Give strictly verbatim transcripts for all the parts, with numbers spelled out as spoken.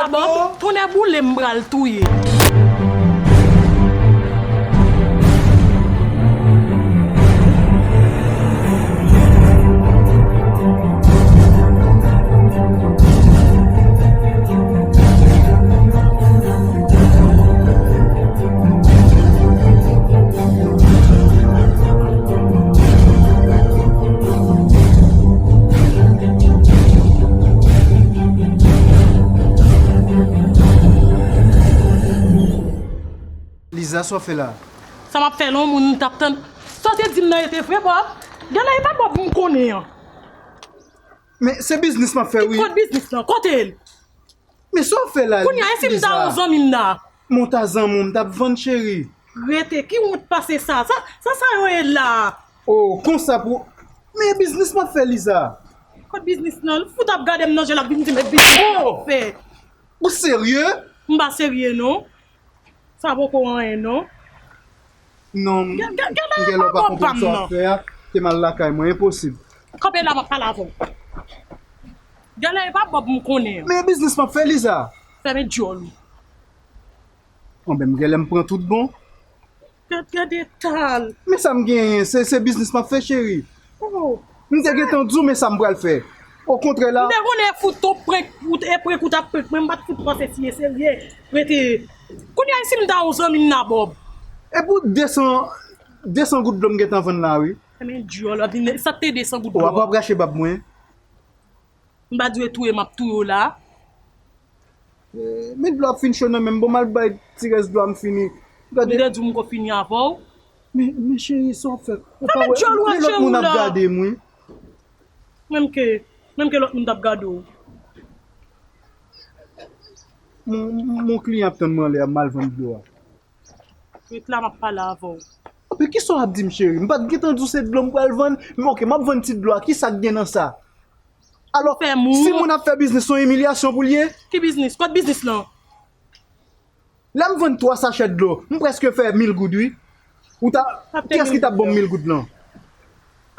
Bòb, tonnè boule m pral touye. Liza, sa w fè la? Sa m ap fè la, yon moun m t ap tann. Sa w te di m nan, e te vre, Bòb? Genlè e pa Bòb m konnen an. Men se biznis m ap fè, wi. Ki kote biznis lan? Kote l? Men sa w fè la, Liza? Kounye a, e si m ta yon zanmi m nan? Men w ta zanmi w, m t ap vann, cheri. Rete, ki wont pase sa? Sa, sa, sa yo ye la? Oh, konsa pou. Men e biznis m ap fè, Liza. Kot biznis lan? L fout ap gade m nan je l ap vin di m e biznis m ap fè. Ou serye? M pa serye, non. Sa poko anyen, non. Non, m gen lè w pa konprann sa w ap fè a. Te m al lakay mwen, enposib. Kanpe la, m ap pale avè w. Genlè e pa Bòb m konnen an. Men e biznis m ap fè, Liza. Fèmen djòl ou. Bon, ben, m genlè m pran tout bon. Gad, gad eta l. Men sa m genyen, se, se biznis m ap fè, cheri. Oh. M te gentan di w, men sa m pral fè. Okontrè la. M te konnen e fout ou prank, ou te, e prank ou t ap prank mwen, m pa t fout panse si e serye. Rete. Kounye a, e si m ta yon zanmi m nan, Bòb? E pou de san, de san goud dlo m gentan vann la, wi. Men djòl, w ap vin, sa te de san goud dlo a. W ap rache bab mwen. M pa di w e touye m ap touye w la. Eh, men dlo ap fin cho nan men m. Bon, m al bay ti rès dlo a, m fini. Gade. M te di w m ko fini avè w. Men, men cheri, sa w ap fè? Ou pa wè, gen lòt moun ap gade m, wi. Menm ke, menm ke lòt moun t ap gade w. Mon, mon kliyan ap tann mwen anlè a, m al vann dlo a. Ret la, m ap pale avè w. Anben, kisa w ap di m, cheri? M pa t gentan di w se dlo m pral vann. Men oke, m ap vann ti dlo a. Kisa k gen nan sa? Alò, si moun ap fè biznis, se yon imilyasyon pou l ye? Ki biznis? Kot biznis lan? Lè m vann twa sachè dlo, m prèske fè mil goud, wi. Ou ta, kiyès ki t ap ban m mil goud lan?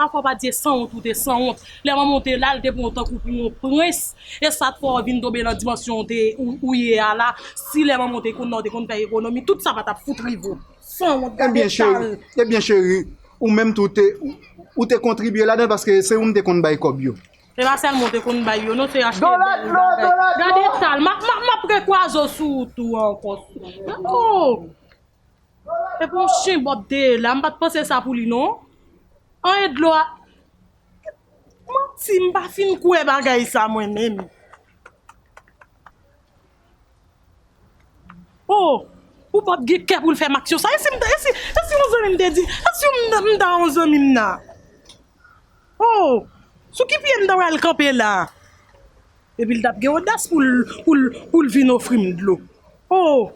Afè w pa di e sanwont ou te sanwont. Lè manman w te la, l te pran w tankou pou yon prens. E sa t fè w vin tonbe nan dimansyon w te, ou, ou ye a la. Si lè manman w te konn nan, w te konn fè ekonomi, tout sa pa t ap fout rive w. Sanwont, gade eta l. Ebyen, cheri, ou menm tou, ou te, ou, ou te kontribye ladan l paske se ou m te konn bay kòb yo. Se pa sèlman w te konn bay yo, non, se achte bèl bagay. Gade eta l, m ap, m ap, m ap rekwaze w sou ou tou ankò. Oh! Epi yon chen Bòb te ye la, m pa t panse sa pou li, non. An e dlo a. Manti, m pa fin kwè bagay sa mwen menm. Oh, pou Bòb gen kè pou l fè m aksyon sa. E si m ta, e si, e si yon zanmi m te di, e si m, m ta yon zanmi m nan? Oh, sou ki pye m ta pral kanpe la? Epi l t ap gen odas pou l, pou l, pou l vin ofri m dlo. Oh!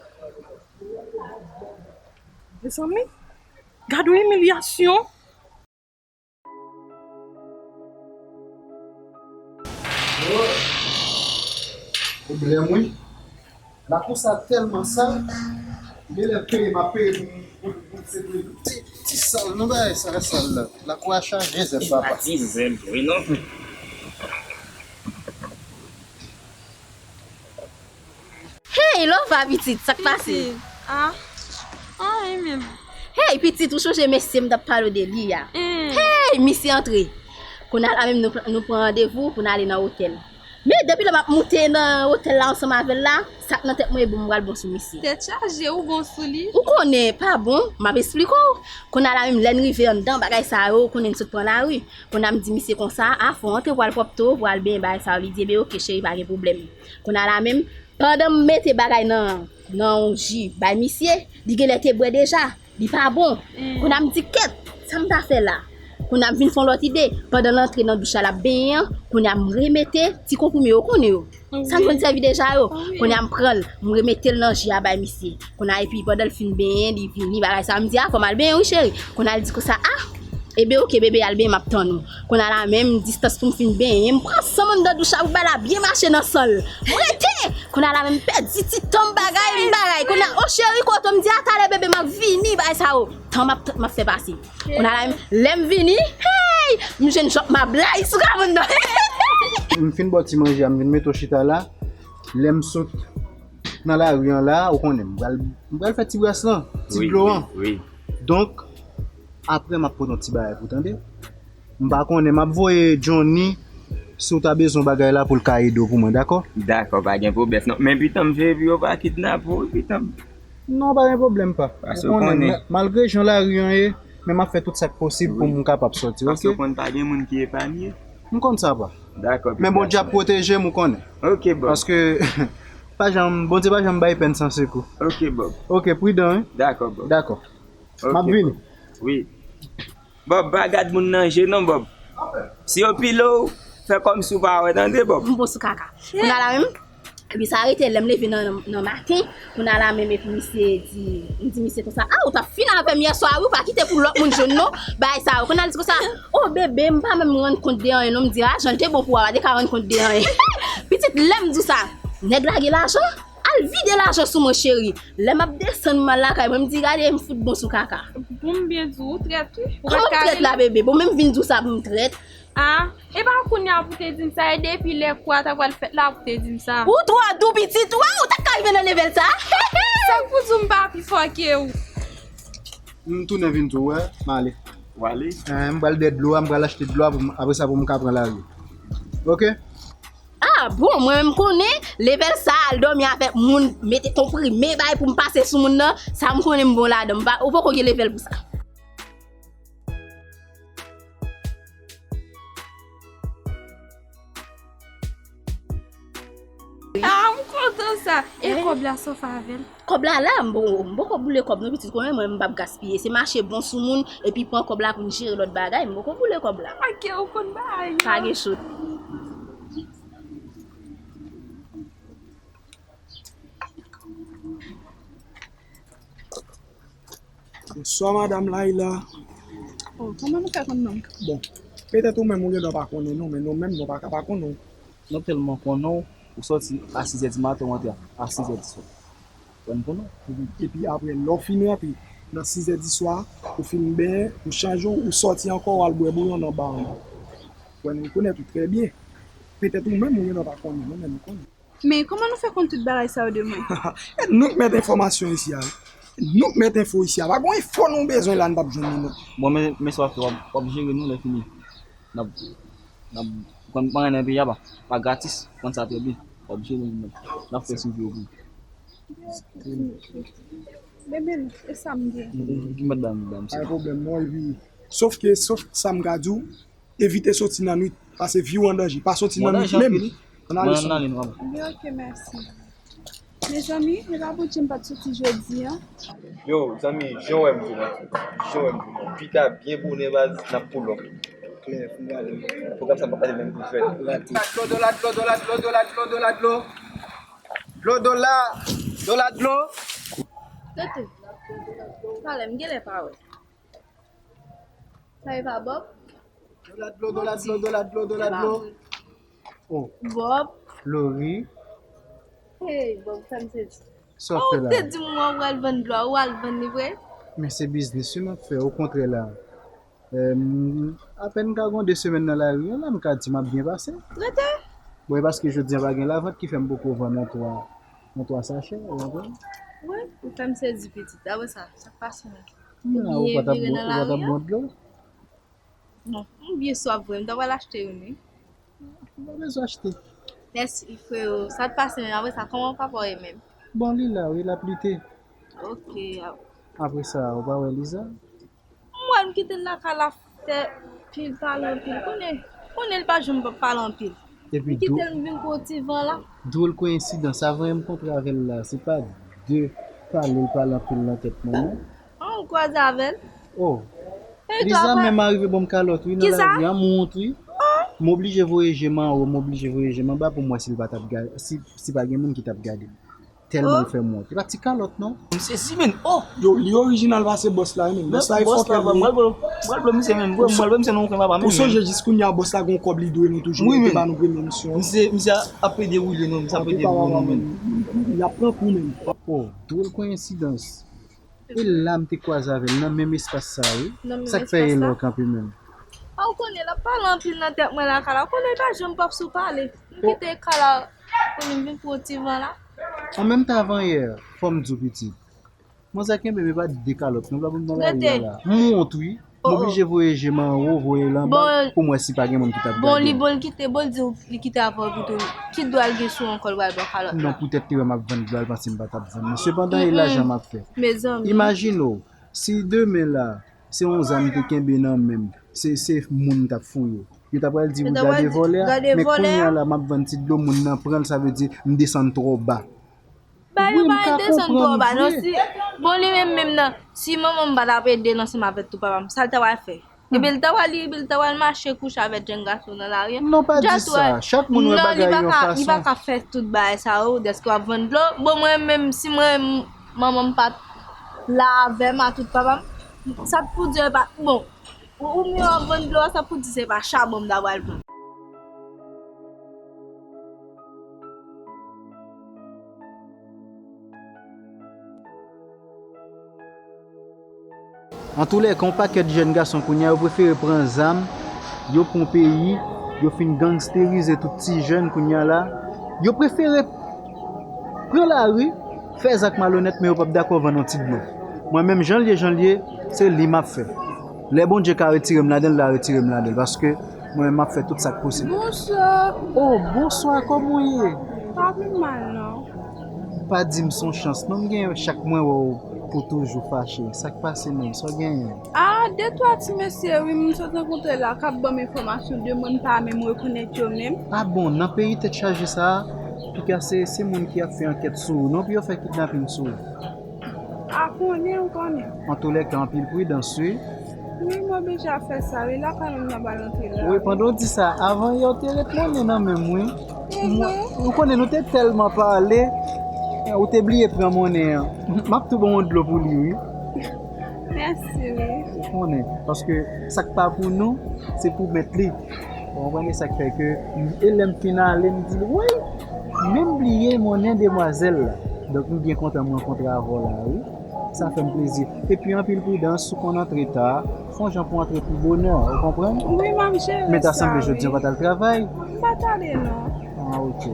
Mezanmi, gad yon imilyasyon. Pwoblèm, wi. Lakou sa tèlman sal, genlè peye m ap peye pou, pou, pou se pou ti, ti sal, non, bagay sa sal la. Lakou a chaje zèb, papa. Ti zèb, wi, non. Hey, Lova pitit, sa k pase? Pitit, ah, anyen menm. Hey, pitit, ou sonje mesye m t ap pale w de li a? Hey, misye antre. Kounye a la menm nou, nou pran randevou pou n ale nan otèl. Men depi lè m ap moute nan otèl la ansanm avè l la, sa k nan tèt mwen e bon, m pral bon sou misye. Tèt chaje, ou bon sou li? Ou konnen, pa bon, m ap esplike w. Kounye a la menm, lè n rive anndan, bagay sa yo, ou konnen n sot pran lari. Kounye a m di misye konsa, a, fò w antre pou w al pwòpte w, pou w al benyen bagay sa yo. Li di, ebyen, oke, cheri, pa gen pwoblèm. Kounye a la menm, pandan m mete bagay nan, nan yon ji bay misye, li genlè te bwè deja. Li pa bon. Kounye a m di, kèt, sa m ta fè la? Kounye a m vin fè yon lòt ide. Pandan l antre nan douch la, l ap benyen an, kounye a m remete ti konprime yo, konnen yo. Sa n konn sèvi deja yo. Kounye a m pran l, m remete l nan ji a bay misye. Kounye a epi pandan l fin benyen, li vini, bagay sa, m di, a, fò m al benyen wi cheri. Kounye a l di konsa, a, ebyen oke bebe, al benyen, m ap tann ou. Kounye a la menm, distans pou m fin benyen, m pran san m anndan douch la pou bay la byen mache nan san l. M rete! Kounye a la menm, m pèdi ti tan m bagay, m bagay. Kounye a, o cheri, kote w? M di, a, talè bebe, m ap vini, bagay sa yo. Tan m ap, m ap fè pase. Kounye a la menm, lè m vini, hey! M jwenn Jòb Mablay sou kabann nan. M fin ba w ti manje a, m vin mete w chita la. Lè m sot nan lari an la, ou konnen, m pral, m pral fè ti bras lan, ti dlo an. Wi, wi. Donk, apre m ap pote yon ti bagay pou tande. M pa konnen, m ap voye Johnny, si w ta bezwen bagay la pou l ka ede w pou mwen, dakò? Dakò, pa gen pwoblèm non. Men pitan m, cheri, pou yo pa kidnape w, pitan m. Non, pa gen pwoblèm, pa. Paske ou konnen, malgre jan lari an ye, men m ap fè tout sa k posib pou m kapab sòti, oke? Paske ou konn pa gen moun ki epanye. M konn sa, pa. Dakò, men Bondye ap pwoteje m, ou konnen. Oke, Bob. Paske pa janm, Bondye pa janm bay pèn san sekou. Oke, Bob. Oke, pridan, wi. Dakò, Bob. Dakò. M ap vini. Wi. Bob, pa gad moun nan je non, Bob. Si yo pile w, fè kòmsi w pa wè, tande, Bob. M bon sou kaka. Kounye a la menm, epi sa rete lè m leve nan, nan, nan maten, kounye a la menm, epi misye di, m di misye konsa, "A, ou t ap fin avè m yè swa, wi, ou pa kite pou lòt moun jwenn non, bagay sa yo." Kounye a l di konsa, "O, bebe, m pa menm rann kont de anyen non." M di, "A, jan l te bon pou ou a, pa te ka rann kont de anyen." Pitit, lè m di w sa, nèg la gen lajan? Al vide lajan sou mwen, cheri. Lè m ap desann m al lakay mwen, m di, "Gade, m fout bon sou kaka." Bon, m byen di w, ou trèt, wi. Kòman m trèt la, bebe? Bon, men m vin di w sa pou m trèt. A, e pa kounye a pou te di m sa, e depi lè kou a ta pral fèt la pou te di m sa. Ou twò dou, pitit, ou wè, ou ta ka rive nan level sa. Sa k pou di w m pa pi fò ke ou? M tounen vin di w, wè, m ale. W ale? Eh, m pral dèyè dlo a, m pral achte dlo a, pou m, apre sa pou m ka pran lari. Oke? A, bon, mwen menm konnen, level sa, al dòmi avèk moun, mete konprime, bay pou m pase sou moun nan, sa m konnen m bon ladan, m pa, ou poko gen level pou sa. A, m kontan sa. E kòb la, sa w fè avè l? Kòb la la, m bon, m poko boule kòb non, pitit, konnen mwen, m p ap gaspiye. Se mache bon sou moun, epi pran kòb la pou n jere lòt bagay, m poko boule kòb la. Ak kè ou konn bay yo. Pa gen chot. Bonswa, madam Laila. Oh, kòman nou fè konn non m? Bon, petèt ou menm ou gendwa pa konnen nou, men nou menm nou pa ka pa konnen w. Nou tèlman konnen w, ou sòti a sizè di maten, ou antre a sizè di swa. Ou konn konnen w. Epi apre, lè w fin rantre nan sizè di swa, ou fin benyen, ou chanje w, ou sòti ankò, w al bwè bouyon nan ba an. Ou konn rekonèt ou trè byen. Petèt ou menm ou gendwa pa konnen nou, men nou konnen. Men kòman nou fè konn tout bagay sa yo de mwen? Nou k mèt enfòmasyon isi a, wi. Nou k mèt enfo isi a. Pa gon enfo nou bezwen la, n p ap jwenn li, non. Bon, men, men sa w ap fè, w ap, w ap jere nou lè fini. N ap, n ap, ou konn pa anyen nan peyi a, pa, pa gratis, ou konn sa trè byen. W ap jere nou, n ap, n ap fè swivi w pou. Bebe, e sa m gen? Ki mèt ba m, ba m sa. Pa gen pwoblèm, non, epi, sof ke, sof sa m ka di w, evite soti nan nwit, paske vi w an danje. Pa soti nan nwit menm. Ann ale sou. Ebyen, oke, mèsi. Mezanmi, e pa Bondye m pa t soti jodi a. Yo, zanmi, jan w wè m di w, jan w wè m di w, pita byen bonè baz, n ap pull up. Klè, fou gade. Pwogram sa m p ap gade menm pou fèt. Rate. Dlo, dola, dlo, dola, dlo, dola, dlo, dola, dlo. Dlo, dola, dola, dlo. Tete, talè, m genlè pa wè. Sa e pa Bob? Dola dlo, dola dlo, dola dlo, dola dlo. Oh. Bob. Lori. Hey, Bob, sa m sezi. Sa w ap fè la? Ou te di m w al vann dlo a, ou al vann li vre? Men se biznis wi m ap fè, okontrè la. Em, apèn m ka gon de semèn nan lari an la, m ka di m ap byen pase. Trete. Bon, e paske jodi an pa gen lavant ki fè m poko vann yon twa, yon twa sachè, ou konprann? Wi, ou fè m sezi pitit. Apre sa, sa k pase menm? Ou byen vire nan lari an? Non, m byen swaf vre, m ta pral achte youn wi. Ou pa bezwen achte. Mèsi, freo. Sa t pase menm? Apre sa, kòman papa w ye menm? Bon, li la wi, l ap lite. Oke. Apre sa, ou pa wè Liza? M wè l, m kite l lakay la fè pil pale anpil. Konnen, konnen l pa janm p ap pale anpil. Epi m kite l, m vin pran ti van la. Dwòl koyensidans, avan yè m kontre avè l la, se pa de pale l pale anpil nan tèt mwen non. An, ou kwaze avè l? Oh. Liza menm arive ban m kalòt wi nan lari a, m wont wi. M oblije voye je m anwo, m oblije voye je m anba pou m wè si l pa t ap gade, si, si pa gen moun ki t ap gade m. Tèlman l fè m wont. E pa ti kalòt non. M sezi menm. Oh! Yo, li orijinal pase bòs la wi menm. Bòs la e fòkè li ye. M pral blow misye menm. M pral blow misye nan kwen papa menm. Ou sonje jis kounye a bòs la gon kòb li dwe nou toujou. Wi, men. Li te ba nou premye misyon. Misye, misye ap plede woule non, misye ap plede woule non menm. Li ap pran kou menm. Oh, dwòl koyensidans. E la m te kwaze avè l nan menm espas sa wi. Sa k fè e la w kanpe menm? A, ou konnen l ap pale anpil nan tèt mwen lakay la. Ou konnen l pa janm p ap sou pale. M kite kay la pou li, m vin pran ti van la. An menm tan, avanyè, fò m di w, pitit. Manzè kenbe m, e pa de kalòt non, l ap ban m nan lari a la. M wont, wi. M oblije voye je m anwo, voye l anba, pou m wè si pa gen moun ki t ap gade. Bon, li, bon, l kite, bon, l di w li kite avè w pito. Ki dwa l gen sou yon kò l pral ba w kalòt la? Non, poutèt li wè m ap vann dlo a, l panse m pa t ap vann li. Sepandan, e lajan m ap fè. Mezanmi. Imajine w, si demen la, se yon zam te kenbe nan men m, se, se moun t ap fouye. Yo ta pral di, wi, gade vòlè a, men kounye a la, m ap vann ti dlo, moun nan pran l, sa vle di m desann twò ba. Ba yo pa desann twò ba non. Si, bon, li menm, menm nan, si manman m pa t ap ede l ansanm avèk tou papa m, sa l ta pral fè? Epi l ta pral, epi l ta pral mache kouche avèk jèn gason nan lari a. Non, pa di sa. Chak moun wè bagay yon fason. Li pa ka fè tout bagay sa yo, dèske w ap vann dlo. Bon, mwen menm, si mwen, manman m pa t la avè m a tout papa m, sa t pou di e pa, bon, ou, ou menm w ap vann dlo a, sa t pou di se pa chabon m ta pral pran. Antoulèka, yon pakèt jèn gason kounye a, yo prefere pran zam, yo pran peyi, yo fin gangsterize tout ti jèn kounye a la. Yo prefere pran lari, fè zak malonèt, men yo p ap dakò vann yon ti dlo. Mwen menm, jan l ye, jan l ye, se li m ap fè. Lè Bondye ka retire m ladan l, l a retire m ladan l, paske mwen menm, m ap fè tout sa k posib. Bonswa. Oh, bonswa, kòman w ye? Pa pi mal, non. Pa di m se yon chans, non, m gen chak mwen wè w pou toujou fache. Sa k pase menm? Sa w genyen? Ah, de twa ti mesye, wi, m sot rankontre la, k ap ban m enfòmasyon de moun pa menm rekonèt yo menm. Ah bon, nan peyi tèt chaje sa a, piga se, se moun ki ap fè ankèt sou ou, non, pou yo fè kidnapin sou ou. A konnen, ou konnen. Antoulèka, anpil pridans, wi. Wi, m oblije ap fè sa, wi, lakay mwen m ap al antre la. Wi, pandan w di sa, avan yè w te ret monnen nan men m, wi. Mwen, ou konnen, nou te tèlman pale, ou te bliye pran monnen an. M ap tou ba w yon dlo pou li, wi. Mèsi, wi. Ou konnen, paske sa k pa pou nou, se pou mèt li. Ou konprann, e sa k fè ke, e lè m fin ale, m di l, woy, men m bliye monnen demwazèl la. Donk, m byen kontan m rankontre avè w la, wi. Sa fè m plezi. Epi, anpil pridans, si w konn antre ta, fè yon jan pou w antre pi bonè, ou konprann? Wi, m ap jere sa, wi. Men ta sanble jodi a w pa t al travay? M pa t ale, non. Ah, ok.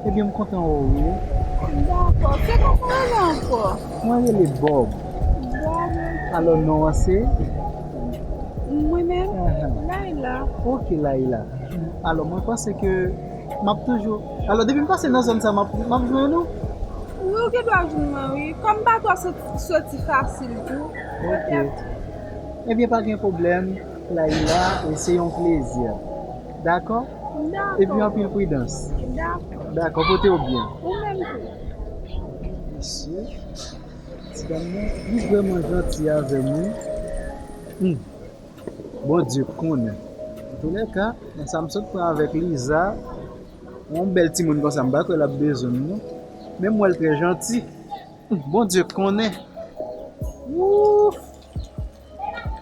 Ebyen, m kontan wè w, wi. Dakò. Se kòman w rele ankò? Mwen rele Bob. Bob. Alò, non an se? Mwen menm? Ahan. Layla. Ok, Layla. Alò, mwen panse ke m ap toujou, alò, depi m pase nan zòn sa, m ap, m ap jwenn ou? Wi, ou gen dwa jwenn mwen, wi. Kòm m pa twò sot-, soti fasil tou. Ok. Petèt. Ebyen, pa gen pwoblèm, Layla, e se yon plezi. Dakò? Dakò. Epi anpil pridans. Dakò. Dakò, pote w byen. Ou menm tou. Mèsi. Ti dam nan, li vrèman janti avè m, wi. Hmm. Bondye konnen. Antoulèka, nan sa m sot pran avèk Liza, yon bèl timoun konsa, m pa kwè l ap bezwen m, non. Men m wè l trè janti. Bondye konnen. Wouf!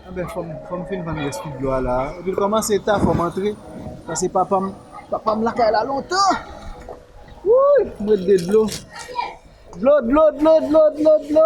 Anben, fò m, fò m fin vann rès ti dlo a la. Epi l kòmanse ta, fò m antre. Paske papa m, papa m lakay la lontan. Wouy! M ret de dlo. Dlo, dlo, dlo, dlo, dlo, dlo.